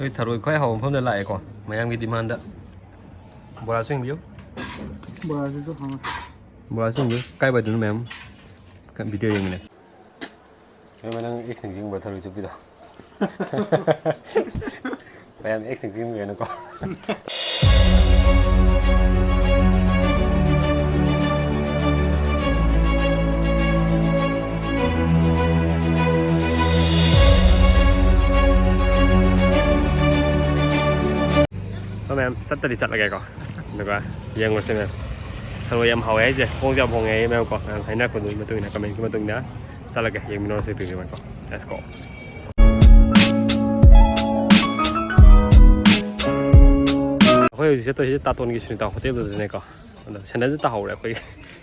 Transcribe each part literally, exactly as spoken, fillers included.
ꯑꯩꯈꯣꯏ ꯊꯔꯣꯏ ꯈ꯭ꯋꯥꯏ ꯍꯥꯎꯕ ꯃꯐꯝꯗ ꯂꯥꯛꯑꯦꯀꯣ, ꯃꯌꯥꯝꯒꯤ ꯗꯤꯃꯥꯟꯗ꯫ ꯕꯣꯔꯥꯁꯨ ꯌꯦꯡꯕꯤꯌꯨ꯫ ꯕꯣꯔꯥꯁꯤꯁꯨ ꯍꯥꯎꯋꯦ꯫ ꯕꯣꯔꯥꯁꯨ ꯌꯦꯡꯕꯤꯌꯨ꯫ ꯀꯥꯏ ꯋꯥꯏꯗꯅꯣ ꯃꯌꯥꯝ? ꯚꯤꯗꯤꯑꯣ ꯌꯦꯡꯃꯤꯟꯅꯁꯤ꯫ ꯀꯩꯅꯣ, ꯅꯪ ꯑꯦꯛꯁ ꯅꯤꯡꯁꯤꯡꯕ꯭ꯔꯥ, ꯊꯔꯣꯏ ꯆꯨꯞꯄꯤꯗꯣ? ꯃꯌꯥꯝ ꯑꯦꯛꯁ ꯅꯤꯡꯁꯤꯡꯕꯤꯒꯅꯨꯀꯣ꯫ ꯍꯣꯏ ꯃꯌꯥꯝ, ꯆꯠꯇꯗꯤ ꯆꯠꯂꯒꯦꯀꯣ꯫ ꯑꯗꯨꯒ ꯌꯦꯡꯉꯨꯔꯁꯦ ꯃꯌꯥꯝ꯫ ꯊꯔꯣꯏ ꯌꯥꯝ ꯍꯥꯎꯋꯦ ꯍꯥꯏꯁꯦ, ꯍꯣꯡꯁꯨ ꯌꯥꯝ ꯍꯣꯡꯉꯦ ꯍꯥꯏꯌꯦ ꯃꯌꯥꯝꯀꯣ꯫ ꯃꯌꯥꯝ ꯍꯥꯏꯅꯔꯛꯄꯗꯨꯒꯤ ꯃꯇꯨꯡ ꯏꯟꯅ, ꯀꯃꯦꯟꯒꯤ ꯃꯇꯨꯡ ꯏꯟꯅ ꯆꯠꯂꯒꯦ, ꯌꯦꯡꯃꯤꯟꯅꯔꯁꯦ ꯇꯨꯡꯁꯤꯃꯀꯣ꯫ Let's go꯫ ꯑꯩꯈꯣꯏ ꯍꯧꯖꯤꯛ ꯆꯠꯇꯣꯏꯁꯦ ꯇꯥꯇꯣꯟꯒꯤ ꯁꯨꯅꯤꯇꯥ ꯍꯣꯇꯦꯜꯗꯨꯗꯅꯦꯀꯣ꯫ ꯑꯗꯣ ꯁꯦꯟꯗꯜꯁꯨ ꯇꯥꯍꯧꯔꯦ ꯑꯩꯈꯣꯏꯒꯤ꯫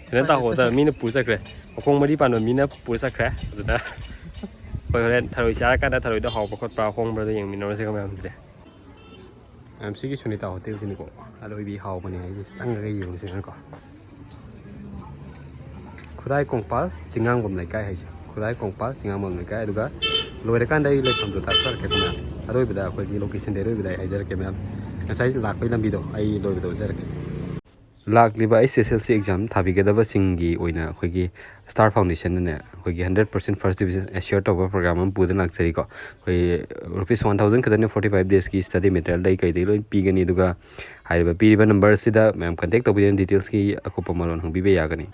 ꯁꯦꯟꯗꯜ ꯇꯥꯍꯧꯕꯗ ꯃꯤꯅ ꯄꯨ ꯆꯠꯈ꯭ꯔꯦ꯫ ꯃꯈꯣꯡ ꯃꯔꯤ ꯄꯥꯟꯕ ꯃꯤꯅ ꯄꯨ ꯆꯠꯈ꯭ꯔꯦ꯫ ꯑꯗꯨꯗ ꯑꯩꯈꯣꯏ ꯍꯣꯔꯦꯟ ꯊꯔꯣꯏ ꯆꯥꯔꯀꯥꯟꯗ ꯊꯔꯣꯏꯗꯣ ꯍꯥꯎꯕ ꯈꯣꯠꯄ꯭ꯔꯥ ꯍꯣꯡꯕ꯭ꯔꯥꯗꯣ ꯌꯦꯡꯃꯤꯟꯅꯔꯁꯦꯀꯣ ꯃꯌꯥꯝꯁꯤꯗꯤ꯫ ꯃꯌꯥꯝ ꯁꯤꯒꯤ ꯁꯨꯅꯤꯇꯥ ꯍꯣꯇꯦꯜꯁꯤꯅꯤꯀꯣ꯫ ꯑꯔꯣꯏꯕꯤ ꯍꯥꯎꯕꯅꯦ ꯍꯥꯏꯁꯦ, ꯆꯪꯉꯒ ꯌꯦꯡꯉꯨꯁꯤꯅꯀꯣ꯫ ꯈꯨꯔꯥꯏ ꯀꯣꯡꯄꯥꯜ ꯆꯤꯡꯉꯥꯡꯕꯝ ꯂꯩꯀꯥꯏ ꯍꯥꯏꯁꯦ꯫ ꯈꯨꯔꯥꯏ ꯀꯣꯡꯄꯥꯜ ꯆꯤꯡꯉꯥꯡꯕꯝ ꯂꯩꯀꯥꯏ꯫ ꯑꯗꯨꯒ ꯂꯣꯏꯔꯀꯥꯟꯗ ꯑꯩ ꯂꯩꯐꯝꯗꯣ ꯇꯥꯛꯆꯔꯛꯀꯦꯀꯣ ꯃꯌꯥꯝ꯫ ꯑꯔꯣꯏꯕꯗ ꯑꯩꯈꯣꯏꯒꯤ ꯂꯣꯀꯦꯁꯟꯗꯤ ꯑꯔꯣꯏꯕꯗ ꯑꯩ ꯍꯥꯏꯖꯔꯛꯀꯦ ꯃꯌꯥꯝ꯫ ꯉꯁꯥꯏ ꯂꯥꯛꯄꯒꯤ ꯂꯝꯕꯤꯗꯣ ꯑꯩ ꯂꯣꯏꯕꯗ ꯎꯠꯆꯔꯛꯀꯦ꯫ ꯂꯥꯛꯂꯤꯕ ꯑꯩꯆ ꯑꯦꯁ ꯑꯦꯜ ꯁꯤ ꯑꯦꯛꯖꯥꯝ ꯊꯥꯕꯤꯒꯗꯕꯁꯤꯡꯒꯤ ꯑꯣꯏꯅ ꯑꯩꯈꯣꯏꯒꯤ ꯁ꯭ꯇꯥꯔ ꯐꯥꯎꯟꯗꯦꯁꯟꯅꯅꯦ, ꯑꯩꯈꯣꯏꯒꯤ hundred percent first division assure ꯇꯧꯕ ꯄ꯭ꯔꯣꯒ꯭ꯔꯥꯝ ꯑꯃ ꯄꯨꯗꯨꯅ ꯂꯥꯛꯆꯔꯤꯀꯣ꯫ ꯑꯩꯈꯣꯏ ꯔꯨꯄꯤꯁ ꯋꯥꯟ ꯊꯥꯎꯖꯟ ꯈꯛꯇꯅꯦ, ꯐꯣꯔꯇꯤ ꯐꯥꯏꯚ ꯗꯦꯖꯀꯤ ꯁ꯭ꯇꯗꯤ ꯃꯦꯇꯔꯤꯌꯦꯜꯗꯒꯤ ꯀꯩꯗꯒꯤ ꯂꯣꯏ ꯄꯤꯒꯅꯤ꯫ ꯑꯗꯨꯒ ꯍꯥꯏꯔꯤꯕ ꯄꯤꯔꯤꯕ ꯅꯝꯕꯔꯁꯤꯗ ꯃꯌꯥꯝ ꯀꯟꯇꯦꯛ ꯇꯧꯕꯤꯗꯨꯅ ꯗꯤꯇꯦꯜꯁꯀꯤ ꯑꯀꯨꯞꯄ ꯃꯔꯣꯜ ꯍꯪꯕꯤꯕ ꯌꯥꯒꯅꯤ꯫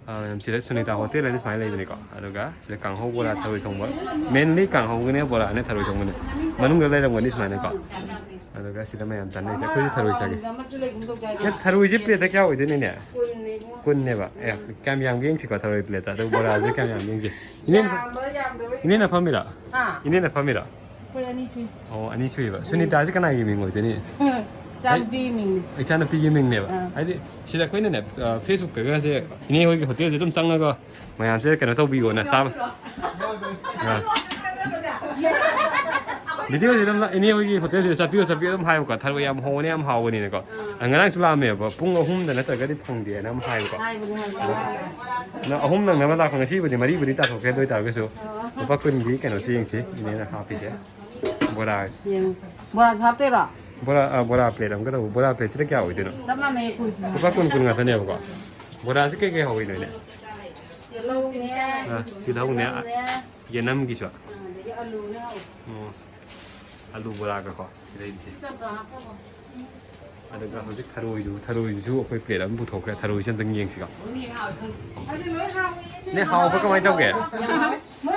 ꯑꯥ, ꯃꯌꯥꯝ, ꯁꯤꯗ ꯁꯨꯅꯤꯇꯥ ꯍꯣꯇꯦꯜ ꯍꯥꯏꯅ ꯁꯨꯃꯥꯏꯅ ꯂꯩꯕꯅꯤꯀꯣ꯫ ꯑꯗꯨꯒ ꯁꯤꯗ ꯀꯥꯡꯍꯧ ꯕꯣꯔꯥ ꯊꯔꯣꯏ ꯊꯣꯡꯕ, mainly ꯀꯥꯡꯍꯧꯒꯅꯦ ꯕꯣꯔꯥꯅꯦ ꯊꯔꯣꯏ ꯊꯣꯡꯕꯅꯦ꯫ ꯃꯅꯨꯡꯗ ꯂꯩꯔꯝꯒꯅꯤ ꯁꯨꯃꯥꯏꯅꯀꯣ꯫ ꯑꯗꯨꯒ ꯁꯤꯗ ꯃꯌꯥꯝ ꯆꯥꯅꯩꯁꯦ, ꯑꯩꯈꯣꯏꯁꯨ ꯊꯔꯣꯏ ꯆꯥꯒꯦ꯫ ꯑꯦ, ꯊꯔꯣꯏꯁꯦ ꯄ꯭ꯂꯦꯠꯇ ꯀꯌꯥ ꯑꯣꯏꯗꯣꯏꯅꯣꯅꯦ? ꯀꯨꯟꯅꯦꯕ꯫ ꯑꯦ, ꯀꯌꯥꯝ ꯌꯥꯝꯒꯦ ꯌꯦꯡꯁꯤꯀꯣ ꯊꯔꯣꯏ ꯄ꯭ꯂꯦꯠꯇ, ꯑꯗꯨꯒ ꯕꯣꯔꯥꯁꯦ ꯀꯌꯥꯝ ꯌꯥꯝꯒꯦ ꯌꯦꯡꯁꯤ꯫ ꯏꯅꯦ, ꯌꯥꯝꯕ ꯌꯥꯝꯗꯕ ꯏꯅꯦꯅ ꯐꯝꯃꯤꯔꯣ? ꯍꯥ? ꯏꯅꯦꯅ ꯐꯝꯃꯤꯔꯣ? ꯑꯩꯈꯣꯏ ꯑꯅꯤ ꯁꯨꯏ꯫ ꯑꯣ, ꯑꯅꯤ ꯁꯨꯏꯕ꯫ ꯁꯨꯅꯤꯇꯥꯁꯦ ꯀꯅꯥꯒꯤ ꯃꯤꯡ ꯑꯣꯏꯗꯣꯏꯅꯤ? ꯏꯆꯥꯅꯨꯄꯤꯒꯤ ꯃꯤꯡꯅꯤ꯫ ꯏꯆꯥꯅꯨꯄꯤꯒꯤ ꯃꯤꯡꯅꯦꯕ꯫ ꯑꯥ꯫ ꯍꯥꯏꯗꯤ ꯁꯤꯗ ꯑꯩꯈꯣꯏꯅꯅꯦ, ꯑ, Facebook-ꯇꯒꯁꯦ ꯏꯅꯦ ꯍꯣꯏꯒꯤ ꯍꯣꯇꯦꯜꯁꯦ ꯑꯗꯨꯝ ꯆꯪꯉꯒ ꯃꯌꯥꯝꯁꯦ ꯀꯩꯅꯣ ꯇꯧꯕꯤꯌꯣꯅ ꯆꯥꯕ꯫ ꯑꯥ꯫ ꯚꯤꯗꯤꯑꯣꯁꯦ ꯑꯗꯨꯝ ꯂꯥꯛ-, ꯏꯅꯦ ꯍꯣꯏꯒꯤ ꯍꯣꯇꯦꯜꯁꯤꯗ ꯆꯠꯄꯤꯌꯣ, ꯆꯠꯄꯤꯌꯣ ꯑꯗꯨꯝ ꯍꯥꯏꯕꯀꯣ꯫ ꯊꯔꯣꯏ ꯌꯥꯝ ꯍꯣꯡꯕꯅꯦ, ꯌꯥꯝ ꯍꯥꯎꯕꯅꯤꯅꯀꯣ꯫ ꯑ, ꯉꯔꯥꯡꯁꯨ ꯂꯥꯛꯑꯝꯃꯦꯕ, ꯄꯨꯡ ꯑꯍꯨꯝꯗ ꯅꯠꯇ꯭ꯔꯒꯗꯤ ꯐꯪꯗꯦꯅ ꯑꯃ ꯍꯥꯏꯕꯀꯣ꯫ ꯍꯥꯏꯕꯅꯤ, ꯍꯥꯏꯕꯅꯤ꯫ ꯑꯗꯣ ꯑꯍꯨꯝ ꯅꯪꯅꯕ ꯂꯥꯛꯄ, ꯉꯁꯤꯕꯨꯗꯤ ꯃꯔꯤꯕꯨꯗꯤ ꯇꯥꯊꯣꯛꯈ꯭ꯔꯦ, ꯑꯗꯨ ꯑꯣꯏꯇꯥꯔꯒꯁꯨ ꯑꯣ꯫ ꯂꯨꯄꯥ ꯀꯨꯟꯒꯤ ꯀꯩꯅꯣꯁꯤ ꯌꯦꯡꯁꯤ, ꯏꯅꯦꯅ ꯍꯥꯞꯄꯤꯁꯦ꯫ ꯕꯣꯔꯥꯁꯦ꯫ ꯌꯦꯡꯉꯨ꯫ ꯕꯣꯔꯥꯁꯨ ꯍꯥꯞꯇꯣꯏꯔꯣ? ꯕꯣꯔꯥ, ꯑ, ꯕꯣꯔꯥ ꯄ꯭ꯂꯦꯠ ꯑꯃꯒ ꯇꯧꯕ꯫ ꯕꯣꯔꯥ ꯄ꯭ꯂꯦꯠꯁꯤꯗ ꯀꯌꯥ ꯑꯣꯏꯗꯣꯏꯅꯣ? ꯆꯞ ꯃꯥꯟꯅꯩ, ꯀꯨꯟ꯫ ꯂꯨꯄꯥ ꯀꯨꯟ, ꯀꯨꯟ ꯉꯥꯛꯇꯅꯦꯕꯀꯣ꯫ ꯕꯣꯔꯥꯁꯤ ꯀꯩ ꯀꯩ ꯍꯧꯋꯤ ꯅꯣꯏꯅꯦ? ꯇꯤꯜꯍꯧꯅꯦ꯫ ꯑ, ꯇꯤꯜꯍꯧꯅꯦ, ꯑ, ꯌꯦꯔꯨꯝꯅꯦ꯫ ꯌꯦꯅꯝꯒꯤꯁꯨ꯫ ꯑꯗꯒꯤ ꯑꯂꯨꯅꯦ ꯍꯧꯋꯤ꯫ ꯑꯣ, ꯑꯂꯨ ꯕꯣꯔꯥꯒꯀꯣ ꯁꯤꯗꯩꯗꯤ꯫ ꯆꯝꯄ꯭ꯔꯥ ꯍꯥꯞꯄꯕꯣ? ꯑꯗꯨꯒ ꯍꯧꯖꯤꯛ ꯊꯔꯣꯏꯗꯨ, ꯊꯔꯣꯏꯗꯨꯁꯨ ꯑꯩꯈꯣꯏ ꯄ꯭ꯂꯦꯠ ꯑꯃ ꯄꯨꯊꯣꯛꯈ꯭ꯔꯦ꯫ ꯊꯔꯣꯏꯁꯦ ꯑꯝꯇꯪ ꯌꯦꯡꯁꯤꯀꯣ꯫ ꯑꯗꯨ ꯂꯣꯏ ꯍꯥꯎꯋꯤ꯫ ꯅꯦ, ꯍꯥꯎꯕ꯭ꯔꯣ? ꯀꯃꯥꯏꯅ ꯇꯧꯒꯦ?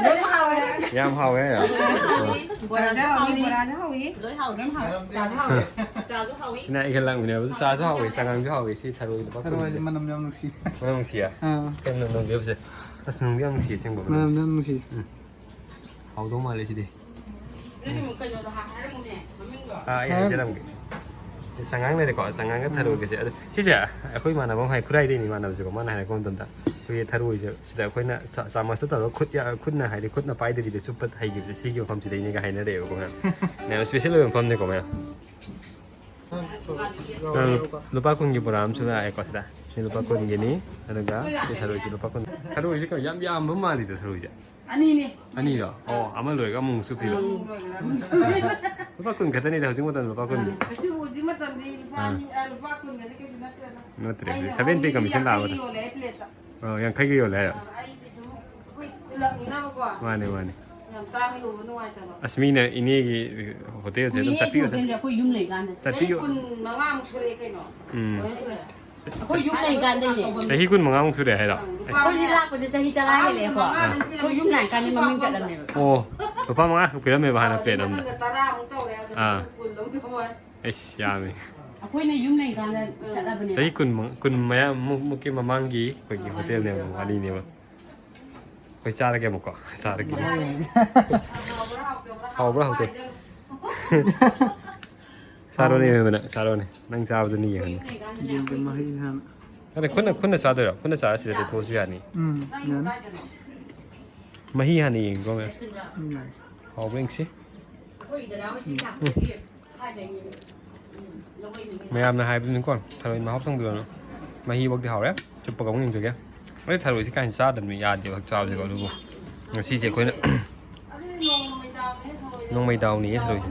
ꯂꯣꯏ ꯍꯥꯎꯋꯦ꯫ ꯌꯥꯝ ꯍꯥꯎꯋꯦ ꯍꯥꯏꯔꯣ? ꯕꯣꯔꯥꯁꯨ ꯍꯥꯎꯋꯤ꯫ ꯕꯣꯔꯥꯁꯨ ꯍꯥꯎꯋꯤ꯫ ꯂꯣꯏ ꯍꯥꯎꯋꯤ꯫ ꯂꯣꯏ ꯍꯥꯎꯋꯤ꯫ ꯆꯥꯁꯨ ꯍꯥꯎꯋꯤ꯫ ꯁꯤꯅ ꯑꯩꯒ ꯂꯥꯛꯃꯤꯟꯅꯕꯗ ꯆꯥꯁꯨ ꯍꯥꯎꯋꯤ, ꯆꯉꯥꯡꯁꯨ ꯍꯥꯎꯋꯤ꯫ ꯁꯤ ꯊꯔꯣꯏ ꯂꯨꯄꯥ ꯀꯨꯟ꯫ ꯊꯔꯣꯏꯁꯦ ꯃꯅꯝ ꯌꯥꯝ ꯅꯨꯡꯁꯤ꯫ ꯃꯅꯝ ꯅꯨꯡꯁꯤꯌꯦ? ꯑꯥ꯫ ꯀꯩꯅꯣ ꯅꯝ ꯅꯝꯕꯤꯕꯁꯦ? ꯑꯁ, ꯅꯨꯡꯗꯤ ꯌꯥꯝ ꯅꯨꯡꯁꯤ ꯑꯁꯦꯡꯕ꯫ ꯃꯅꯝꯗꯤ ꯌꯥꯝ ꯅꯨꯡꯁꯤ꯫ ꯎꯝ꯫ ꯍꯥꯎꯗꯧ ꯃꯥꯜꯂꯦ ꯁꯤꯗꯤ꯫ ꯅꯪꯒꯤ ꯀꯩꯅꯣꯗꯣ ꯍꯥꯏꯔꯝꯃꯨꯅꯦ, ꯃꯃꯤꯡꯗꯣ꯫ ꯑꯥ, ꯑꯩ ꯍꯥ? ꯍꯥꯏꯖꯔꯝꯒꯦ꯫ ꯆꯉꯥꯡ ꯂꯩꯔꯦꯀꯣ, ꯆꯉꯥꯡꯒ ꯊꯔꯣꯏꯒꯁꯦ꯫ ꯑꯗꯣ ꯁꯤꯁꯦ ꯑꯩꯈꯣꯏ ꯏꯃꯥꯟꯅꯕ ꯑꯃ ꯍꯥꯏ, ꯈꯨꯔꯥꯏꯗꯩꯅꯤ ꯏꯃꯥꯟꯅꯕꯁꯦꯀꯣ, ꯃꯥꯅ ꯍꯥꯏꯔꯛꯄ ꯃꯇꯝꯗ ꯑꯩꯈꯣꯏꯒꯤ ꯊꯔꯣꯏꯁꯦ ꯁꯤꯗ ꯑꯩꯈꯣꯏꯅ ꯆꯥ-, ꯆꯥꯃꯁꯇ ꯇꯧꯔꯒ ꯈꯨꯠ ꯌꯥ-, ꯈꯨꯠꯅ, ꯍꯥꯏꯗꯤ ꯈꯨꯠꯅ ꯄꯥꯏꯗꯕꯤꯗ ꯆꯨꯞꯄ ꯍꯩꯈꯤꯕꯁꯦ ꯁꯤꯒꯤ ꯃꯐꯝꯁꯤꯗꯩꯅꯦꯒ ꯍꯥꯏꯅꯔꯛꯑꯦꯕꯀꯣ ꯃꯌꯥꯝ꯫ ꯃꯌꯥꯝ ꯏꯁꯄꯦꯁꯦꯜ ꯑꯣꯏꯕ ꯃꯐꯝꯅꯤꯀꯣ ꯃꯌꯥꯝ꯫ ꯑꯪ, ꯂꯨꯄꯥ ꯀꯨꯟꯒꯤ ꯕꯣꯔꯥ ꯑꯃꯁꯨ ꯂꯥꯛꯑꯦꯀꯣ ꯁꯤꯗ꯫ ꯁꯤ ꯂꯨꯄꯥ ꯀꯨꯟꯒꯤꯅꯤ, ꯑꯗꯨꯒ ꯁꯤ ꯊꯔꯣꯏꯁꯤ ꯂꯨꯄꯥ ꯀꯨꯟ꯫ ꯊꯔꯣꯏꯁꯦ ꯀꯩꯅꯣ ꯌꯥꯝ ꯌꯥꯝꯕ ꯃꯥꯜꯂꯤꯗ ꯊꯔꯣꯏꯁꯦ꯫ ꯑꯅꯤꯅꯦ꯫ ꯑꯅꯤꯗꯣ? ꯑꯣ, ꯑꯃ ꯂꯣꯏꯔꯒ ꯑꯃꯨꯛ ꯆꯨꯞꯄꯤꯕ꯫ ꯑꯃꯨꯛ ꯂꯣꯏꯈ꯭ꯔꯦ, ꯑꯃꯨꯛ ꯆꯨꯞꯄꯤ꯫ ꯂꯨꯄꯥ ꯀꯨꯟ ꯈꯛꯇꯅꯤꯗ ꯍꯧꯖꯤꯛ ꯃꯇꯝꯗ ꯂꯨꯄꯥ ꯀꯨꯟ꯫ ꯑꯁꯤꯕꯨ ꯍꯧꯖꯤꯛ ꯃꯇꯝꯗꯤ ꯂꯨꯄꯥ ꯑꯥ꯫ ꯑꯅꯤ, ꯑ, ꯂꯨꯄꯥ ꯀꯨꯟꯒꯗꯤ ꯀꯩꯁꯨ ꯅꯠꯇ꯭ꯔꯦꯗ꯫ ꯅꯠꯇ꯭ꯔꯦ, ꯑꯩꯅ ꯁꯚꯦꯟꯇꯤ ꯃꯤꯗꯤ ꯀꯃꯤꯁꯟ ꯌꯥꯡꯈꯩꯒꯤ ꯂꯥꯛꯑꯕꯗ꯫ ꯌꯣꯜꯂꯦ ꯍꯥꯏ ꯄ꯭ꯂꯦꯠꯇ꯫ ꯑꯣ, ꯌꯥꯡꯈꯩꯒꯤ ꯌꯣꯜꯂꯦ ꯍꯥꯏꯔꯣ? ꯑ, ꯑꯩꯗꯤ ꯁꯨꯝ ꯑꯩꯈꯣꯏ ꯈꯨꯂꯛꯅꯤꯅꯕꯀꯣ꯫ ꯃꯥꯅꯦ, ꯃꯥꯅꯦ꯫ ꯌꯥꯝ ꯇꯥꯡꯅ ꯌꯣꯟꯕ ꯅꯨꯡꯉꯥꯏꯇꯕ꯫ ꯑꯁ, ꯃꯤꯅ ꯏꯅꯦꯒꯤ ꯍꯣꯇꯦꯜꯁꯦ ꯑꯗꯨꯝ ꯀꯨꯏꯔꯦ ꯆꯠꯄꯤꯌꯨ, ꯁꯤ ꯍꯣꯇꯦꯜꯁꯦ ꯑꯩꯈꯣꯏ ꯌꯨꯝ ꯂꯩꯀꯥꯟꯗ꯫ ꯆꯠꯄꯤꯌꯨ꯫ ꯆꯍꯤ ꯀꯨꯟ ꯃꯉꯥꯃꯨꯛ ꯁꯨꯔꯛꯑꯦ ꯀꯩꯅꯣ꯫ ꯎꯝ꯫ ꯂꯣꯏ ꯁꯨꯔꯦ꯫ ꯑꯩꯈꯣꯏ ꯌꯨꯝ ꯂꯩꯀꯥꯟꯗꯩꯅꯦ꯫ ꯆꯍꯤ ꯀꯨꯟ ꯃꯉꯥꯃꯨꯛ ꯁꯨꯔꯦ ꯍꯥꯏꯔꯣ? ꯑꯪ, ꯂꯨꯄꯥ ꯑꯩꯈꯣꯏꯁꯤ ꯂꯥꯛꯄꯁꯦ ꯆꯍꯤ ꯇꯔꯥ ꯍꯦꯜꯂꯦꯀꯣ꯫ ꯃꯉꯥꯗꯪ ꯑꯩꯈꯣꯏ ꯌꯨꯝ ꯂꯥꯛꯏꯀꯥꯟꯗ ꯃꯃꯤꯡ ꯆꯠꯂꯝꯃꯦꯕ꯫ ꯑꯣ, ꯂꯨꯄꯥ ꯃꯉꯥ ꯈꯛ ꯄꯤꯔꯝꯃꯦꯕ ꯍꯥꯟꯅ ꯄ꯭ꯂꯦꯠ ꯑꯃꯗ꯫ ꯃꯊꯪꯗ ꯇꯔꯥꯃꯨꯛ ꯇꯧꯔꯦ, ꯑꯗꯨ ꯑꯥ꯫ ꯀꯨꯟ ꯂꯧꯗꯧꯕ ꯋꯥꯅꯤ꯫ ꯑꯩꯁ, ꯌꯥꯝꯃꯤ꯫ ꯑꯩꯈꯣꯏꯅ ꯌꯨꯝ ꯂꯩꯀꯥꯟꯗ ꯆꯠꯂꯕꯅꯦꯕ꯫ ꯆꯍꯤ ꯀꯨꯟ ꯃ-, ꯀꯨꯟ ꯃꯌꯥ ꯃꯨꯛ-, ꯃꯨꯛꯀꯤ ꯃꯃꯥꯡꯒꯤ ꯑꯩꯈꯣꯏꯒꯤ ꯍꯣꯇꯦꯜꯅꯦꯕ, ꯋꯥꯔꯤꯅꯦꯕ꯫ ꯑꯩꯈꯣꯏ ꯆꯥꯔꯒꯦ ꯑꯃꯨꯛꯀꯣ, ꯆꯥꯔꯒꯦ꯫ ꯍꯥꯎꯕ꯭ꯔꯥ ꯍꯥꯎꯇꯕ꯭ꯔꯥ? ꯆꯥꯔꯣꯅꯦ, ꯅꯪ ꯆꯥꯔꯣꯅꯦ꯫ ꯅꯪ ꯆꯥꯕꯗꯨꯅꯤ ꯌꯦꯡꯉꯅꯤ꯫ ꯌꯦꯟꯁꯦ ꯃꯍꯩ ꯍꯥꯟꯅ꯫ ꯑꯗ ꯈꯨꯠꯅ, ꯈꯨꯠꯅ ꯆꯥꯗꯣꯏꯔꯣ? ꯈꯨꯠꯅ ꯆꯥꯔ ꯁꯤꯗ ꯇꯩꯊꯣꯛꯑꯁꯨ ꯌꯥꯅꯤ꯫ ꯎꯝ, ꯌꯥꯅꯤ꯫ ꯃꯍꯤ ꯍꯥꯟꯅ ꯌꯦꯡꯒꯦꯀꯣ, ꯃꯌꯥꯝ꯫ ꯎꯝ, ꯌꯥꯏ꯫ ꯍꯥꯎꯕ꯭ꯔꯥ ꯌꯦꯡꯁꯤ꯫ ꯃꯌꯥꯝꯅ ꯍꯥꯏꯕꯗꯨꯅꯤꯀꯣ, ꯊꯔꯣꯏ ꯃꯍꯥꯎ ꯇꯪꯕꯤꯔꯣꯅ꯫ ꯃꯍꯤꯐꯧꯗꯤ ꯍꯥꯎꯔꯦ꯫ ꯆꯨꯞꯄꯒ ꯑꯃꯨꯛ ꯌꯦꯡꯖꯒꯦ꯫ ꯑꯩ ꯊꯔꯣꯏꯁꯤ ꯀꯥ ꯍꯦꯟꯅ ꯆꯥꯗꯕꯅꯤ, ꯌꯥꯗꯦꯕ ꯍꯛꯆꯥꯡꯁꯦꯀꯣ꯫ ꯑꯗꯨꯕꯨ ꯉꯁꯤꯁꯦ ꯑꯩꯈꯣꯏꯅ ꯅꯣꯡꯃꯩ ꯗꯥꯎꯅꯤꯌꯦ ꯊꯔꯣꯏꯁꯦ꯫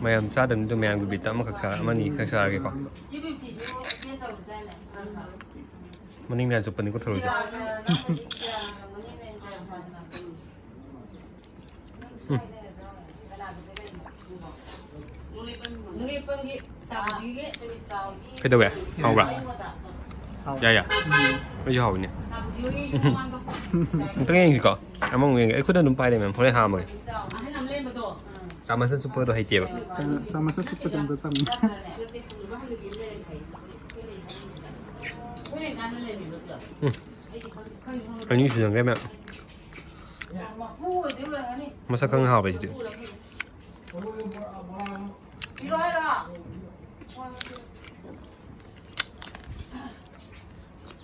ꯃꯌꯥꯝ ꯆꯥꯗꯕꯅꯤꯗꯣ, ꯃꯌꯥꯝꯒꯤ ꯕꯤꯠꯇ ꯑꯃꯈꯛ ꯆꯥ-, ꯑꯃꯅꯤ ꯈꯛ ꯆꯥꯔꯒꯦꯀꯣ꯫ ꯃꯅꯤꯡ ꯅꯥꯏꯅ ꯆꯨꯞꯄꯅꯤꯀꯣ ꯊꯔꯣꯏꯁꯦ꯫ ꯎꯝ꯫ ꯀꯩꯗꯧꯋꯦ? ꯍꯥꯎꯕ꯭ꯔꯥ? ꯍꯥꯎ꯫ ꯌꯥꯏ, ꯌꯥꯏ꯫ ꯎꯝ꯫ ꯑꯩꯁꯨ ꯍꯥꯎꯋꯤꯅꯦ꯫ ꯑꯝꯇꯪ ꯌꯦꯡꯁꯤꯀꯣ꯫ ꯑꯃꯃꯨꯛ ꯌꯦꯡꯒꯦ꯫ ꯑꯩ ꯈꯨꯠꯅ ꯑꯗꯨꯝ ꯄꯥꯏꯔꯦ, ꯃꯦꯝ꯫ ꯍꯣꯔꯦꯟ ꯍꯥꯝꯃꯒꯦ꯫ ꯆꯥꯃꯁꯅ ꯆꯨꯞꯄꯗꯣ ꯍꯩꯇꯦꯕ꯫ ꯆꯥꯃꯁꯅ ꯆꯨꯞꯄꯁꯦ ꯑꯝꯇ ꯇꯝꯃꯤ꯫ ꯎꯝ꯫ ꯑꯅꯤ ꯁꯨꯖꯟꯈ꯭ꯔꯦ, ꯃꯦꯝ꯫ ꯃꯁꯛ ꯈꯪꯅ ꯍꯥꯎꯕ ꯍꯥꯏꯁꯤꯗꯤ꯫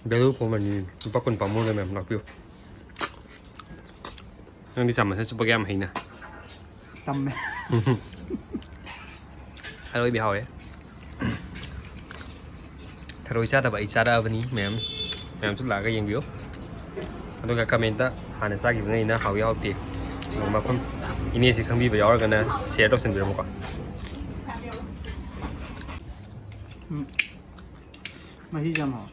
Value for money꯫ ꯂꯨꯄꯥ ꯀꯨꯟ ꯄꯥꯝꯃꯨꯔꯦ, ꯃꯦꯝ, ꯂꯥꯛꯄꯤꯌꯨ꯫ ꯅꯪꯗꯤ ꯆꯥꯃꯁꯅ ꯆꯨꯞꯄꯒ ꯌꯥꯝ ꯍꯩꯅ꯫ ꯇꯝꯃꯦ꯫ ꯑꯔꯣꯏꯕꯤ ꯍꯥꯎꯋꯦ꯫ ꯊꯔꯣꯏ ꯆꯥꯗꯕ ꯑꯩ ꯆꯥꯔꯛꯑꯕꯅꯤ, ꯃꯌꯥꯝ꯫ ꯃꯌꯥꯝꯁꯨ ꯂꯥꯛꯑꯒ ꯌꯦꯡꯕꯤꯌꯨ꯫ ꯑꯗꯨꯒ comment ꯍꯥꯟꯅ ꯆꯥꯈꯤꯕꯉꯩꯅ ꯍꯥꯎꯏ ꯍꯥꯎꯇꯦ, ꯃꯐꯝ ꯏꯅꯦꯁꯤ ꯈꯪꯕꯤꯕ ꯌꯥꯎꯔꯒꯅ share ꯇꯧꯁꯟꯕꯤꯔꯝꯃꯨꯀꯣ꯫ ꯎꯝ꯫ ꯃꯍꯤꯁꯦ ꯌꯥꯝ ꯍꯥꯎꯋꯦ꯫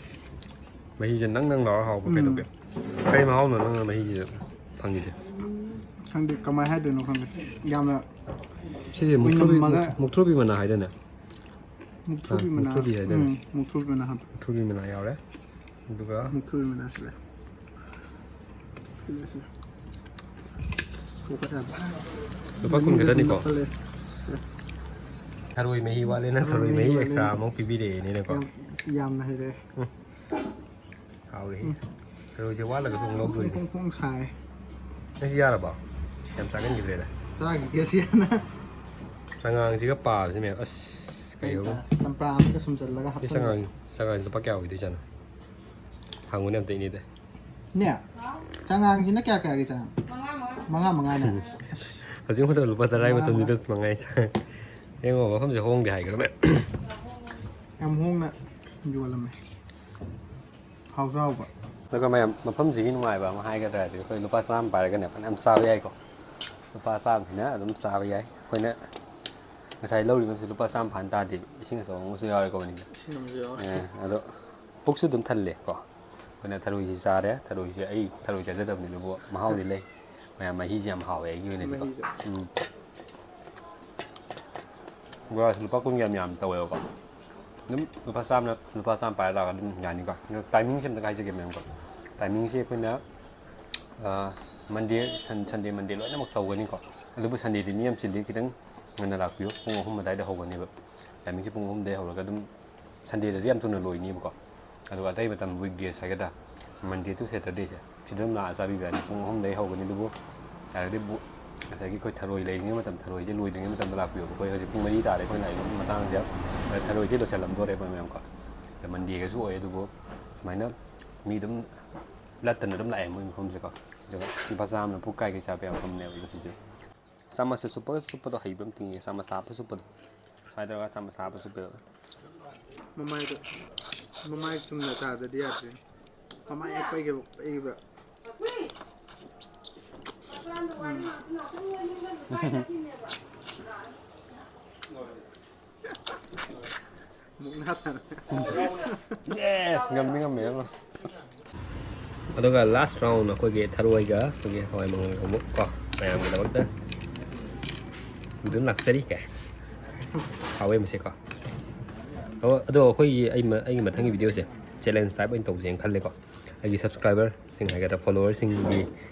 ꯃꯍꯤꯁꯦ ꯅꯪ ꯅꯪ ꯂꯥꯎꯔ ꯍꯥꯎꯕ ꯎꯝ꯫ ꯀꯩꯗꯧꯒꯦ? ꯀꯩ ꯃꯍꯥꯎꯅꯣ ꯅꯪꯅ ꯃꯍꯤꯁꯤꯗ ꯐꯪꯉꯤꯁꯦ? ꯈꯪꯗꯦ, ꯀꯃꯥꯏꯅ ꯍꯥꯏꯗꯣꯏꯅꯣ ꯈꯪꯗꯦ꯫ ꯌꯥꯝꯅ ꯁꯤꯁꯦ ꯃꯨꯛꯊ꯭ꯔꯨꯕꯤ, ꯑꯣꯏꯅꯝꯃꯒ ꯃꯨꯛ-, ꯃꯨꯛꯊ꯭ꯔꯨꯕꯤ ꯃꯅꯥ ꯍꯥꯏꯗꯥꯏꯅꯦ? ꯃꯨꯛꯊ꯭ꯔꯨꯕꯤ ꯑꯥ, ꯃꯅꯥ꯫ ꯃꯨꯛꯊ꯭ꯔꯨꯕꯤ ꯍꯥꯏꯗꯥꯏꯅꯦ? ꯎꯝ, ꯃꯨꯛꯊ꯭ꯔꯨꯕꯤ ꯃꯅꯥ ꯍꯥꯞꯄꯦ꯫ ꯃꯨꯛꯊ꯭ꯔꯨꯕꯤ ꯃꯅꯥ ꯌꯥꯎꯔꯦ꯫ ꯑꯗꯨꯒ ꯃꯨꯛꯊ꯭ꯔꯨꯕꯤ ꯃꯅꯥꯁꯨ ꯂꯩ꯫ ꯁꯤꯗ, ꯁꯤꯗ꯫ ꯂꯨꯄꯥ ꯀꯨꯟ ꯈꯛꯇꯅꯤꯀꯣ? ꯃꯅꯨꯡꯗ ꯁꯨꯝ ꯂꯧꯈꯠꯂꯦ꯫ ꯊꯔꯣꯏ ꯃꯍꯤ ꯋꯥꯠꯂꯦꯅ ꯊꯔꯣꯏ ꯊꯔꯣꯏ ꯃꯍꯤ ꯃꯍꯤ ꯋꯥꯠꯂꯦꯅ꯫ Extra ꯑꯃꯨꯛ ꯄꯤꯕꯤꯔꯛꯑꯦꯅꯦꯀꯣ꯫ ꯌꯥꯝ, ꯌꯥꯝꯅ ꯍꯩꯔꯦ꯫ ꯎꯝ꯫ ꯍꯥꯎꯔꯦꯍꯦ꯫ ꯎꯝ꯫ ꯊꯔꯣꯏꯁꯦ ꯋꯥꯠꯂꯒꯁꯨ ꯑꯃꯨꯛ ꯂꯧꯗꯣꯔꯤꯅꯦ꯫ ꯐꯣꯡ ꯐꯣꯡ ꯁꯥꯏ꯫ ꯅꯪꯁꯤ ꯌꯥꯔꯕꯣ? ꯌꯥꯝ ꯆꯥꯒꯟꯈꯤꯗ꯭ꯔꯦꯗ꯫ ꯆꯥꯈꯤꯒꯦ ꯁꯤ ꯍꯥꯟꯅ꯫ ꯆꯉꯥꯡꯁꯤꯒ ꯄꯥꯕꯁꯤ ꯃꯌꯥꯝ, ꯑꯁ, ꯀꯩ ꯍꯥꯏꯕ? ꯆꯝꯄ꯭ꯔꯥ ꯑꯃꯒ ꯁꯨꯝꯖꯜꯂꯒ ꯁꯤ ꯍꯥꯞꯆꯜꯂꯦ꯫ ꯆꯉꯥꯡ, ꯆꯉꯥꯡꯁꯤ ꯂꯨꯄꯥ ꯀꯌꯥ ꯑꯣꯏꯗꯣꯏꯖꯥꯠꯅꯣ? ꯍꯪꯉꯨꯅꯦ ꯑꯝꯇ ꯏꯅꯦꯗ꯫ ꯅꯦ, ꯆꯉꯥꯡꯁꯤꯅ ꯀꯌꯥ ꯀꯌꯥꯒꯤ ꯆꯉꯥꯡ? ꯃꯉꯥ ꯃꯉꯥ꯫ ꯃꯉꯥ ꯃꯉꯥꯅꯦ꯫ ꯎꯝ꯫ ꯑꯁ꯫ ꯍꯧꯖꯤꯛ ꯃꯇꯝꯗ ꯂꯨꯄꯥ ꯇꯔꯥꯒꯤ ꯃꯉꯥ ꯃꯇꯝꯁꯤꯗ ꯃꯉꯥ꯫ ꯃꯉꯥ ꯆꯉꯥꯡ꯫ ꯌꯦꯡꯉꯣ, ꯃꯐꯝꯁꯦ ꯍꯣꯡꯗꯦ ꯍꯥꯏꯈ꯭ꯔꯕꯅꯦ꯫ ꯌꯥꯝ ꯍꯣꯡꯅ ꯌꯣꯜꯂꯝꯃꯦ꯫ ꯍꯥꯎꯁꯨ ꯍꯥꯎꯕ꯫ ꯑꯗꯨꯒ ꯃꯌꯥꯝ, ꯃꯐꯝꯁꯤꯒꯤ ꯅꯨꯡꯉꯥꯏꯕ ꯑꯃ ꯍꯥꯏꯒꯗ꯭ꯔꯗꯤ, ꯑꯩꯈꯣꯏ ꯂꯨꯄꯥ ꯆꯥꯝꯃ ꯄꯥꯏꯔꯒꯅꯦ ꯐꯅꯌꯥꯝ ꯆꯥꯕ ꯌꯥꯏꯀꯣ꯫ ꯂꯨꯄꯥ ꯆꯥꯝꯃꯁꯤꯅ ꯑꯗꯨꯝ ꯆꯥꯕ ꯌꯥꯏ꯫ ꯑꯩꯈꯣꯏꯅ ꯉꯁꯥꯏ ꯂꯧꯔꯤꯕꯁꯤ ꯂꯨꯄꯥ ꯆꯥꯝꯃ ꯐꯥꯅ ꯇꯥꯗꯦꯕ, ꯏꯁꯤꯡ ꯑꯆꯧꯕ ꯑꯃꯁꯨ ꯌꯥꯎꯔꯦꯀꯣ ꯃꯅꯤꯡꯗ꯫ ꯏꯁꯤꯡ ꯑꯃꯁꯨ ꯌꯥꯎꯔꯦ꯫ ꯑꯦ, ꯑꯗꯣ ꯄꯨꯛꯁꯨ ꯑꯗꯨꯝ ꯊꯜꯂꯦ ꯀꯣ꯫ ꯑꯩꯈꯣꯏꯅ ꯊꯔꯣꯏꯁꯤ ꯆꯥꯔꯦ꯫ ꯊꯔꯣꯏꯁꯦ ꯑꯩ ꯊꯔꯣꯏ ꯆꯥꯖꯗꯕꯅꯤ, ꯑꯗꯨꯕꯨ ꯃꯍꯥꯎꯗꯤ ꯂꯩ꯫ ꯃꯌꯥꯝ ꯃꯍꯤꯁꯦ ꯌꯥꯝ ꯍꯥꯎꯋꯦ ꯑꯩꯒꯤ ꯑꯣꯏꯅꯗꯤꯀꯣ꯫ ꯃꯍꯤꯁꯦ꯫ ꯎꯝ꯫ ꯕꯣꯔꯥꯁꯦ ꯂꯨꯄꯥ ꯀꯨꯟꯒꯤ ꯌꯥꯝ ꯌꯥꯝ ꯇꯧꯋꯦꯕꯀꯣ꯫ ꯑꯗꯨꯝ ꯂꯨꯄꯥ ꯆꯥꯝꯃꯅ, ꯂꯨꯄꯥ ꯆꯥꯝꯃ ꯄꯥꯏꯔ ꯂꯥꯛꯑꯒ ꯑꯗꯨꯝ ꯌꯥꯅꯤꯀꯣ꯫ ꯑꯗꯣ ꯇꯥꯏꯃꯤꯡꯁꯦ ꯑꯝꯇ ꯍꯥꯏꯖꯒꯦ ꯃꯌꯥꯝꯀꯣ꯫ ꯇꯥꯏꯃꯤꯡꯁꯦ ꯑꯩꯈꯣꯏꯅ, ꯑ, ꯃꯟꯗꯦ, ꯁꯟ-, ꯁꯟꯗꯦ, ꯃꯟꯗꯦ ꯂꯣꯏꯅꯃꯛ ꯇꯧꯒꯅꯤꯀꯣ꯫ ꯑꯗꯨꯕꯨ ꯁꯟꯗꯦꯗꯤ ꯃꯤ ꯌꯥꯝ ꯆꯤꯜꯂꯤ, ꯈꯤꯇꯪ ꯉꯟꯅ ꯂꯥꯛꯄꯤꯌꯨ꯫ ꯄꯨꯡ ꯑꯍꯨꯝ ꯑꯗꯨꯋꯥꯏꯗ ꯍꯧꯒꯅꯦꯕ꯫ ꯇꯥꯏꯃꯤꯡꯁꯦ ꯄꯨꯡ ꯑꯍꯨꯝꯗꯒꯤ ꯍꯧꯔꯒ ꯑꯗꯨꯝ ꯁꯟꯗꯦꯗꯗꯤ ꯌꯥꯝ ꯊꯨꯅ ꯂꯣꯏꯅꯤꯕꯀꯣ꯫ ꯑꯗꯨꯒ ꯑꯇꯩ ꯃꯇꯝ, weekdays ꯍꯥꯏꯒꯗ꯭ꯔꯥ, Monday to Saturdayꯁꯦ, ꯁꯤꯗ ꯑꯗꯨꯝ ꯂꯥꯛꯑ ꯆꯥꯕꯤꯕ ꯌꯥꯅꯤ꯫ ꯄꯨꯡ ꯑꯍꯨꯝꯗꯒꯤ ꯍꯧꯒꯅꯤ, ꯑꯗꯨꯕꯨ ꯌꯥꯔꯒꯗꯤ ꯕꯨ-, ꯉꯁꯥꯏꯒꯤ ꯑꯩꯈꯣꯏ ꯊꯔꯣꯏ ꯂꯩꯔꯤꯉꯩ ꯃꯇꯝ, ꯊꯔꯣꯏꯁꯦ ꯂꯣꯏꯗ꯭ꯔꯤꯉꯩ ꯃꯇꯝꯗ ꯂꯥꯛꯄꯤꯌꯣꯕ꯫ ꯑꯩꯈꯣꯏ ꯍꯧꯖꯤꯛ ꯄꯨꯡ ꯃꯔꯤ ꯇꯥꯔꯦ ꯑꯩꯈꯣꯏ ꯂꯥꯛꯏꯕ ꯃꯇꯥꯡꯁꯦ꯫ ꯑꯗ ꯊꯔꯣꯏꯁꯦ ꯂꯣꯏꯁꯤꯜꯂꯝꯗꯣꯔꯦꯕ ꯃꯌꯥꯝꯀꯣ꯫ ꯑꯗ Mondayꯒꯁꯨ ꯑꯣꯏ, ꯑꯗꯨꯕꯨ ꯁꯨꯃꯥꯏꯅ ꯃꯤ ꯑꯗꯨꯝ ꯂꯠꯇꯅ ꯑꯗꯨꯝ ꯂꯥꯛꯑꯦ ꯃꯣꯏ ꯃꯐꯝꯁꯦꯀꯣ꯫ ꯑꯗꯨꯒ ꯂꯨꯄꯥ ꯆꯥꯝꯃꯅ ꯄꯨꯛ ꯀꯥꯏ ꯀꯩ ꯆꯥꯕ ꯌꯥꯕ ꯃꯐꯝꯅꯦꯕ ꯁꯤꯁꯨ꯫ ꯆꯥꯃꯁꯁꯦ ꯆꯨꯞꯄꯒ ꯆꯨꯞꯄꯗꯣ ꯍꯩꯕ ꯑꯃ ꯇꯤꯡꯉꯦ, ꯆꯥꯃꯁ ꯍꯥꯞꯄ ꯆꯨꯞꯄꯗꯣ꯫ ꯁꯨꯃꯥꯏꯅ ꯇꯧꯔꯒ ꯆꯥꯃꯁ ꯍꯥꯞꯄ ꯆꯨꯞꯄꯦꯕ꯫ ꯃꯃꯥꯏꯗꯣ, ꯃꯃꯥꯏ ꯆꯨꯝꯅ ꯇꯥꯗꯗꯤ ꯌꯥꯗ꯭ꯔꯦ꯫ ꯃꯃꯥꯏ ꯍꯦꯛ ꯄꯩꯈꯤꯕ, ꯄꯩꯈꯤꯕ꯫ ꯎꯝ꯫ ꯃꯨꯛꯅꯥ ꯁꯥꯟꯅ꯫ Yes! ꯉꯝꯗꯤ ꯉꯝꯃꯦ ꯑꯃ꯫ ꯑꯗꯨꯒ last round ꯑꯩꯈꯣꯏꯒꯤ ꯊꯔꯣꯏꯒ ꯑꯩꯈꯣꯏꯒꯤ ꯍꯋꯥꯏ ꯃꯪꯒꯜꯒ ꯑꯃꯨꯛ ꯀꯣ, ꯃꯌꯥꯝꯒꯤꯗꯃꯛꯇ ꯑꯗꯨꯝ ꯂꯥꯛꯆꯔꯤ ꯀꯦ꯫ ꯍꯥꯎꯋꯦ ꯃꯁꯦ ꯀꯣ꯫ ꯑꯣ, ꯑꯗꯣ ꯑꯩꯈꯣꯏꯒꯤ, ꯑꯩ ꯃ-, ꯑꯩꯒꯤ ꯃꯊꯪꯒꯤ videoꯁꯦ challenge type ꯑꯣꯏꯅ ꯇꯧꯁꯦꯅ ꯈꯜꯂꯦꯀꯣ꯫ ꯑꯩꯒꯤ subscriber ꯁꯤꯡ ꯍꯥꯏꯒꯗ꯭ꯔꯥ, followerꯁꯤꯡꯒꯤ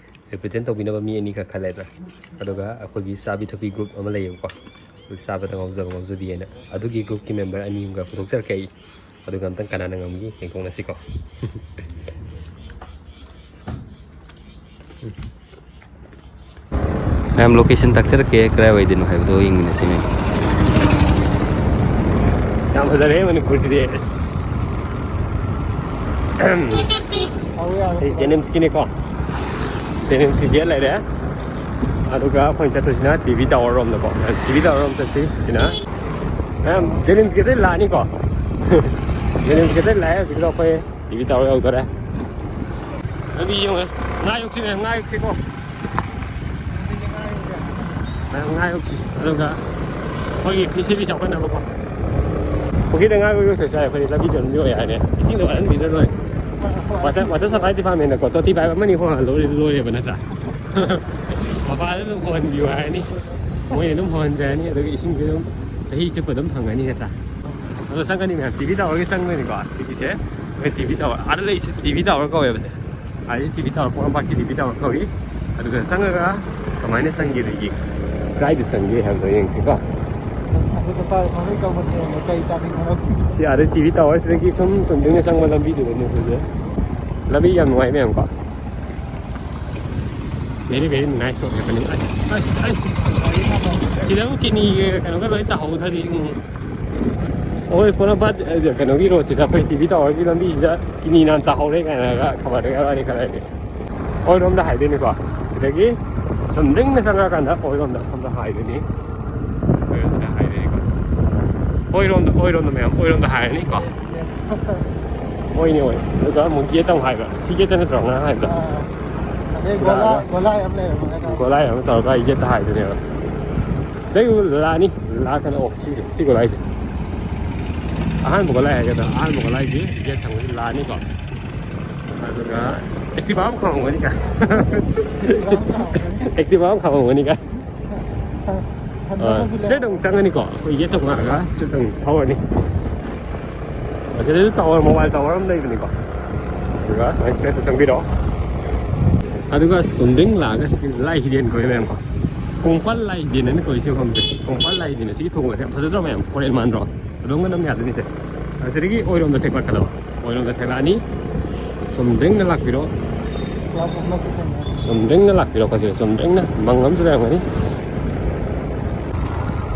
represent ꯇꯧꯕꯤꯅꯕ ꯃꯤ ꯑꯅꯤꯈꯛ ꯈꯜꯂꯦꯗꯅ꯫ ꯑꯗꯨꯒ ꯑꯩꯈꯣꯏꯒꯤ ꯆꯥꯕꯤ ꯊꯛꯄꯤ group ꯑꯃ ꯂꯩꯌꯦꯕꯀꯣ, ꯑꯩꯈꯣꯏ ꯆꯥꯕꯗ ꯉꯥꯎꯖꯕ ꯉꯥꯎꯖꯕꯤ ꯍꯥꯏꯅ꯫ ꯑꯗꯨꯒꯤ groupꯀꯤ member ꯑꯅꯤ ꯑꯃꯒ ꯄꯨꯊꯣꯛꯆꯔꯛꯀꯦ ꯑꯩ꯫ ꯑꯗꯨꯒ ꯑꯝꯇꯪ ꯀꯅꯥꯅ ꯉꯝꯒꯦ ꯌꯦꯡꯊꯣꯛꯅꯁꯤꯀꯣ꯫ ꯃꯌꯥꯝ, location ꯇꯥꯛꯆꯔꯛꯀꯦ, ꯀꯗꯥꯏꯋꯥꯏꯗꯅꯣ ꯍꯥꯏꯕꯗꯣ ꯌꯦꯡꯃꯤꯟꯅꯁꯤ, ꯃꯌꯥꯝ꯫ ꯌꯥꯝ ꯐꯖꯔꯦ ꯃꯅꯤꯄꯨꯔꯁꯤꯗꯤ꯫ ꯁꯤ JNIMSꯀꯤꯅꯤꯀꯣ꯫ JNIMSꯀꯤ gate ꯂꯩꯔꯦ꯫ ꯑꯗꯨꯒ ꯑꯩꯈꯣꯏꯅ ꯆꯠꯇꯣꯏꯁꯤꯅ TV tower ꯔꯣꯝꯗꯀꯣ꯫ TV tower ꯔꯣꯝ ꯆꯠꯁꯤ꯫ ꯁꯤꯅ ꯃꯌꯥꯝ, JNIMSꯀꯤ ꯑꯇꯩ ꯂꯥꯛꯑꯅꯤꯀꯣ꯫ JNIMSꯀꯤ ꯑꯇꯩ ꯂꯥꯛꯑꯦ꯫ ꯍꯧꯖꯤꯛꯀꯤꯗꯣ ꯑꯩꯈꯣꯏ TV tower ꯌꯧꯗꯣꯔꯦ꯫ ꯂꯝꯕꯤ ꯌꯦꯡꯉꯨ꯫ ꯉꯥ ꯌꯣꯛꯁꯤ, ꯉꯥ ꯌꯣꯛꯁꯤꯀꯣ꯫ ꯉꯥꯏꯔꯨꯛꯁꯤ꯫ ꯑꯗꯨꯒ ꯑꯩꯈꯣꯏꯒꯤ ꯐꯤꯁꯤꯔꯤ ꯆꯥꯎꯈꯠꯅꯕꯀꯣ꯫ ꯄꯨꯈ꯭ꯔꯤꯗ ꯉꯥ ꯌꯣꯛꯊꯣꯛꯁꯦ ꯍꯥꯏ꯫ ꯑꯩꯈꯣꯏꯗꯤ ꯂꯝꯕꯤꯗ ꯑꯗꯨꯝ ꯌꯣꯛꯑꯦ ꯍꯥꯏꯅꯦ꯫ ꯏꯁꯤꯡꯗ ꯋꯥꯠꯍꯟꯕꯤꯗ ꯂꯣꯏ꯫ ꯋꯥꯇꯔ ꯋꯥꯇꯔ ꯁꯄ꯭ꯂꯥꯏ ꯗꯤꯄꯥꯔꯠꯃꯦꯟꯗꯀꯣ ꯇꯣꯇꯤ ꯄꯥꯏꯞ ꯑꯃꯅꯤ ꯍꯣꯜꯍꯜꯂꯣꯏꯔꯗꯤ ꯂꯣꯏꯔꯦꯕ ꯅꯠꯇ꯭ꯔꯥ? ꯃꯄꯥꯗ ꯑꯗꯨꯝ ꯍꯣꯜꯍꯟꯕꯤꯌꯨ ꯍꯥꯏꯔꯅꯤ꯫ ꯃꯣꯏꯅ ꯑꯗꯨꯝ ꯍꯣꯜꯍꯟꯖꯔꯅꯤ꯫ ꯑꯗꯨꯒ ꯏꯁꯤꯡꯁꯨ ꯑꯗꯨꯝ ꯆꯍꯤ ꯆꯨꯞꯄ ꯑꯗꯨꯝ ꯐꯪꯒꯅꯤ ꯅꯠꯇ꯭ꯔꯥ? ꯑꯗꯣ ꯆꯪꯒꯅꯤ ꯃꯌꯥꯝ꯫ ꯇꯤ ꯚꯤ ꯇꯥꯋꯔꯒꯤ ꯆꯪꯗꯣꯏꯅꯤꯀꯣ ꯁꯤꯒꯤꯁꯦ꯫ ꯑꯩꯈꯣꯏ ꯇꯤ ꯚꯤ ꯇꯥꯋꯔ ꯑꯥꯗ ꯂꯩꯁꯦ ꯇꯤ ꯚꯤ ꯇꯥꯋꯔ ꯀꯧꯋꯦꯕ꯫ ꯑꯥꯗꯤ ꯇꯤ ꯚꯤ ꯇꯥꯋꯔ ꯄꯣꯔꯣꯝꯄꯥꯠꯀꯤ ꯇꯤ ꯚꯤ ꯇꯥꯋꯔ ꯀꯧꯏ꯫ ꯑꯗꯨꯒ ꯆꯪꯉꯒ ꯀꯃꯥꯏꯅ ꯆꯪꯒꯦꯗꯣ ꯌꯦꯡꯁꯤ꯫ ꯀꯗꯥꯏꯗ ꯆꯪꯒꯦ ꯍꯥꯏꯕꯗꯣ ꯌꯦꯡꯁꯤꯀꯣ꯫ ꯑꯗꯨ ꯅꯨꯄꯥ ꯃꯃꯤꯡ ꯀꯧꯕꯅꯦ꯫ ꯀꯩ ꯆꯥꯃꯤꯟꯅꯔꯣ? ꯁꯤ ꯑꯥꯗ ꯇꯤ ꯚꯤ ꯇꯥꯋꯔꯁꯤꯗꯒꯤ ꯁꯨꯝ ꯆꯨꯝꯗ꯭ꯔꯤꯡꯅ ꯆꯪꯕ ꯂꯝꯕꯤꯗꯨꯗꯅꯦ ꯑꯩꯈꯣꯏꯁꯦ꯫ ꯂꯝꯕꯤ ꯌꯥꯝ ꯅꯨꯡꯉꯥꯏ ꯃꯌꯥꯝꯀꯣ꯫ Very very nice road ꯍꯥꯏꯕꯅꯤ꯫ ꯑꯁ ꯑꯁ ꯑꯁ꯫ ꯁꯤꯗꯕꯨ ꯀꯤꯠꯅꯤꯒ ꯀꯩꯅꯣꯒ ꯂꯣꯏ ꯇꯥꯍꯧꯗ꯭ꯔꯗꯤ꯫ ꯎꯝ꯫ ꯑꯩꯈꯣꯏ ꯄꯣꯔꯣꯝꯄꯥꯠ ꯀꯩꯅꯣꯒꯤ ꯔꯣꯗꯁꯤꯗ ꯑꯩꯈꯣꯏ ꯇꯤ ꯚꯤ ꯇꯥꯋꯔꯒꯤ ꯂꯝꯕꯤꯁꯤꯗ ꯀꯤꯠꯅꯤ ꯅꯥꯟ ꯇꯥꯍꯧꯔꯦ ꯀꯥꯏꯅꯒ ꯈꯕꯔꯗꯒ ꯋꯥꯔꯤ ꯈꯔ ꯂꯩꯔꯦ꯫ ꯑꯣꯏꯔꯣꯝꯗ ꯍꯥꯏꯗꯣꯏꯅꯤꯀꯣ꯫ ꯁꯤꯗꯒꯤ ꯁꯨꯝ ꯂꯤꯡꯅ ꯆꯪꯉꯀꯥꯟꯗ ꯑꯣꯏꯔꯣꯝꯗ ꯑꯁꯣꯝꯗ ꯍꯥꯏꯗꯣꯏꯅꯤ꯫ ꯑꯣꯏꯔꯣꯝꯗ ꯍꯥꯏꯗꯣꯏꯅꯤꯀꯣ꯫ ꯑꯣꯏꯔꯣꯝꯗ ꯑꯣꯏꯔꯣꯝꯗ ꯃꯌꯥꯝ ꯑꯣꯏꯔꯣꯝꯗ ꯍꯥꯏꯔꯅꯤꯀꯣ꯫ ꯑꯣꯏꯅꯤ ꯑꯣꯏ꯫ ꯑꯗꯨꯒ ꯑꯃꯨꯛ ꯒꯦꯠ ꯑꯃꯨꯛ ꯍꯥꯏꯕ꯫ ꯁꯤ ꯒꯦꯠꯇ ꯅꯠꯇ꯭ꯔꯣ ꯉꯔꯥꯡ ꯍꯥꯏꯕꯗꯣ? ꯑꯥ꯫ ꯑꯗꯩ ꯁꯤꯗ ꯒꯣꯂꯥꯏ ꯍꯥꯏꯕ꯫ ꯒꯣꯂꯥꯏ ꯑꯃ ꯂꯩꯔꯝꯃꯦ꯫ ꯒꯣꯂꯥꯏ ꯑꯃ ꯇꯧꯔꯒ ꯑꯩ ꯒꯦꯠꯇ ꯍꯥꯏꯗꯣꯏꯅꯦꯕ꯫ ꯁꯤꯗꯩ ꯂꯥꯛꯑꯅꯤ꯫ ꯂꯥꯛꯀꯅꯤ꯫ ꯑꯣ ꯁꯤꯁꯦ ꯁꯤ ꯒꯣꯂꯥꯏꯁꯦ꯫ ꯑꯍꯥꯟꯕ ꯒꯣꯂꯥꯏ ꯍꯥꯏꯒꯗ꯭ꯔꯥ? ꯑꯍꯥꯟꯕ ꯒꯣꯂꯥꯏꯒꯤ ꯒꯦꯠ ꯊꯪꯕꯁꯤ ꯂꯥꯛꯑꯅꯤꯀꯣ꯫ ꯑꯗꯨꯒ ꯑꯦꯛꯇꯤꯚꯥ ꯑꯃ ꯈꯥꯝꯃꯝꯒꯅꯤ ꯀꯥꯏ꯫ ꯑꯦꯛꯇꯤꯚꯥ ꯑꯃ ꯈꯥꯝꯃꯝꯒꯅꯤ ꯀꯥꯏ꯫ ꯑ, ꯁꯟꯗꯣꯛꯄꯁꯨ ꯂꯩ꯫ ꯁ꯭ꯇ꯭ꯔꯦꯠ ꯑꯃꯨꯛ ꯆꯪꯉꯅꯤꯀꯣ꯫ ꯑꯩꯈꯣꯏ ꯒꯦꯠꯇ ꯉꯥꯛꯑꯒ ꯁ꯭ꯇ꯭ꯔꯦꯠ ꯑꯃꯨꯛ ꯊꯧꯔꯅꯤ꯫ ꯑꯁꯤꯗꯁꯨ ꯇꯥꯋꯔ, ꯃꯣꯕꯥꯏꯜ ꯇꯥꯋꯔ ꯑꯃ ꯂꯩꯕꯅꯤꯀꯣ꯫ ꯑꯗꯨꯒ ꯁꯨꯃꯥꯏꯅ ꯁ꯭ꯇ꯭ꯔꯦꯠꯇ ꯆꯪꯕꯤꯔꯣ꯫ ꯑꯗꯨꯒ ꯆꯨꯝꯗ꯭ꯔꯤꯡ ꯂꯥꯛꯑꯒ ꯁꯤꯒꯤ ꯂꯥꯏ ꯍꯤꯔꯦꯟ ꯀꯧꯏ ꯃꯌꯥꯝꯀꯣ꯫ ꯀꯣꯡꯄꯥꯜ ꯂꯥꯏ ꯍꯤꯔꯦꯟ ꯍꯥꯏꯅ ꯀꯧꯏ ꯁꯤ ꯃꯐꯝꯁꯦ꯫ ꯀꯣꯡꯄꯥꯜ ꯂꯥꯏ ꯍꯤꯔꯦꯟ꯫ ꯑꯁꯤꯒꯤ ꯊꯣꯡ ꯑꯁꯦ ꯌꯥꯝ ꯐꯖꯗ꯭ꯔꯣ ꯃꯌꯥꯝ? ꯐꯣꯔꯦꯟ ꯃꯥꯟꯗ꯭ꯔꯣ? ꯑꯗꯣꯝꯒ ꯅꯝ ꯌꯥꯗꯣꯏꯅꯤꯁꯦ꯫ ꯑꯁꯤꯗꯒꯤ ꯑꯣꯏꯔꯣꯝꯗ ꯊꯦꯛꯂꯛꯀꯗꯕ꯫ ꯑꯣꯏꯔꯣꯝꯗ ꯊꯦꯛꯂꯛꯑꯅꯤ꯫ ꯆꯨꯝꯗ꯭ꯔꯤꯡꯅ ꯂꯥꯛꯄꯤꯔꯣ꯫ ꯆꯨꯝꯗ꯭ꯔꯤꯡꯅ ꯂꯥꯛꯄꯤꯔꯣ꯫ ꯀꯣ ꯁꯤꯗ ꯆꯨꯝꯗ꯭ꯔꯤꯡꯅ ꯃꯪ ꯑꯃꯁꯨ ꯂꯩꯔꯝꯒꯅꯤ꯫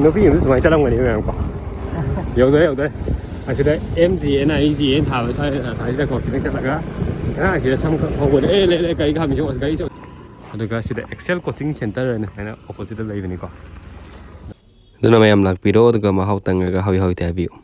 ꯅꯨꯄꯤ ꯑꯃꯁꯨ ꯁꯨꯃꯥꯏꯅ ꯆꯠꯂꯝꯒꯅꯤ ꯃꯌꯥꯝꯀꯣ꯫ ꯌꯧꯗꯣꯔꯦ, ꯌꯧꯗꯣꯔꯦ꯫ ꯑꯁꯤꯗ M G N I G N ꯊꯥꯕ ꯁ꯭ꯋꯥꯏ-, ꯑꯁ꯭ꯋꯥꯏꯁꯤꯗꯀꯣ ꯈꯤꯇꯪ ꯆꯠꯂꯒ ꯉꯔꯥꯡ ꯑꯁꯤꯗ ꯁꯝ ꯀꯛ ꯍꯧꯕꯅꯦ꯫ ꯑꯦ, ꯂꯩ, ꯂꯩ, ꯒꯥꯔꯤ ꯈꯥꯝꯃꯤꯁꯦ, ꯑꯁ, ꯒꯥꯔꯤ ꯆꯠ-, ꯑꯗꯨꯒ ꯁꯤꯗ ꯑꯦꯛꯁꯦꯜ ꯀꯣꯆꯤꯡ ꯁꯦꯟꯇꯔ ꯍꯥꯏꯅ ꯁꯨꯃꯥꯏꯅ ꯑꯣꯄꯣꯖꯤꯠꯇ ꯂꯩꯕꯅꯤꯀꯣ꯫ ꯑꯗꯨꯅ ꯃꯌꯥꯝ ꯂꯥꯛꯄꯤꯔꯣ, ꯑꯗꯨꯒ ꯃꯍꯥꯎ ꯇꯪꯉꯒ ꯍꯥꯎꯏ ꯍꯥꯎꯏ ꯍꯥꯏꯕꯤꯌꯨ꯫